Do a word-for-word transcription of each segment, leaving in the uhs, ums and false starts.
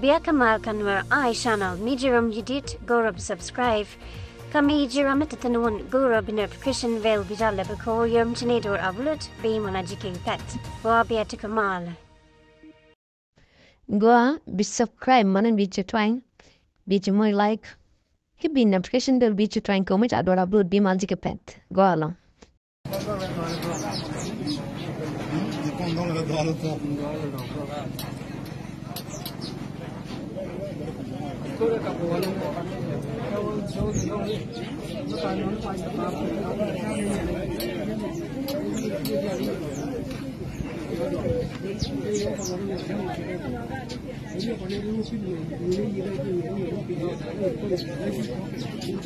Bia kä mal kä Nuer Eye Channel, mi ji̱ ram ji̱ dit go̱o̱rä bi subscribe. Kä mi ji̱ ram mi te thi̱n wun go̱o̱rä bi notification bell bi jal lɛ bi ko̱o̱r yom ci ni do̱r upload bi mɔna ji̱ ki̱n pɛt. Gua bia ti kä mal. Gua bi subscribe mɔna bi ci twany, bi ci moc like. Ki bi notification bell bi ci twany kɛ wun mi ca do̱r upload bi mal ji̱ ki̱n pɛt. Gua lɔ.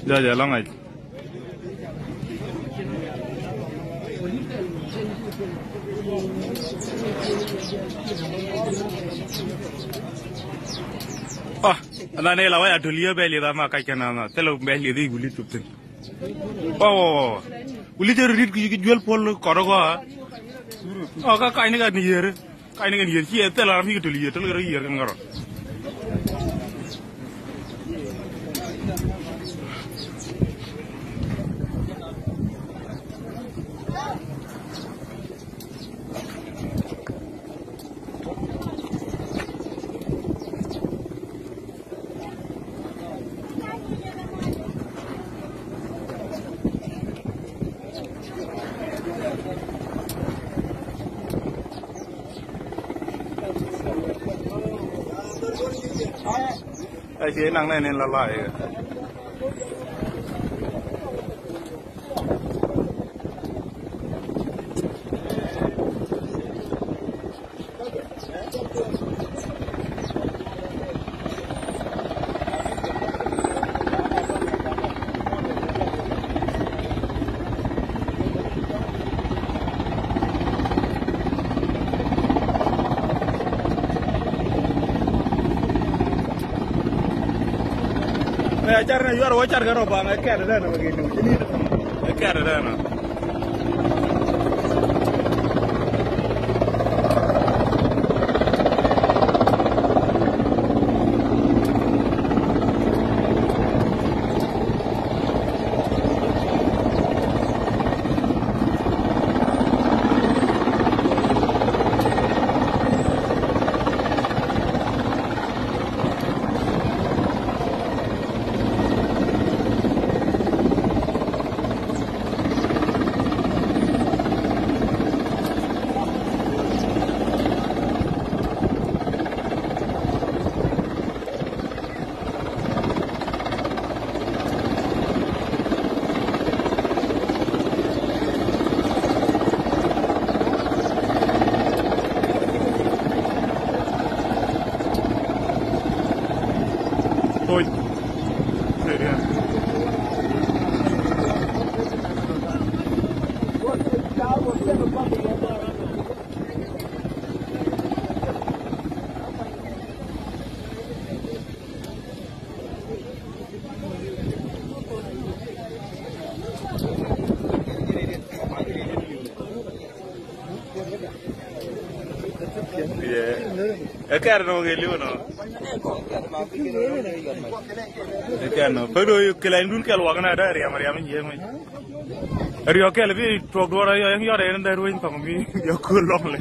Ja, ja, lɔŋ ɛ. Ah, ana ne la waya to liyo bɛ liyo ma ka kana na. Telo bɛ liyo di wuli tup tin. Wa, wa, wa, wa. Wuli jɛ rit ki, ki juel pol kɔrɔ gɔ. O ka ka ni ka ni yere. Ka̱ny ni kɛn yiër ciɛ thil ram mi kɛ töl yiër, töl kɛ rɔ yiër kɛn kärɔ̱. Ɛ cie naŋ nɛn in la la ikä. Mɛ a car ni yuar wä car kɛ rɔ baŋ ɛ kɛt dɛn ɛ kɛt dɛn. Toc. Serious. Ɛ kɛr nɔ kɛ liw nɔ. Ɛ kɛr nɔ pek do kɛ lany dun kɛl wak na da riam riam jiɛk mɛ. Riɔ kɛl bi tuɔk duɔr yɔ yɔt ɛn dha rueny thɔŋ mi yɔ kul lɔŋ lɛ.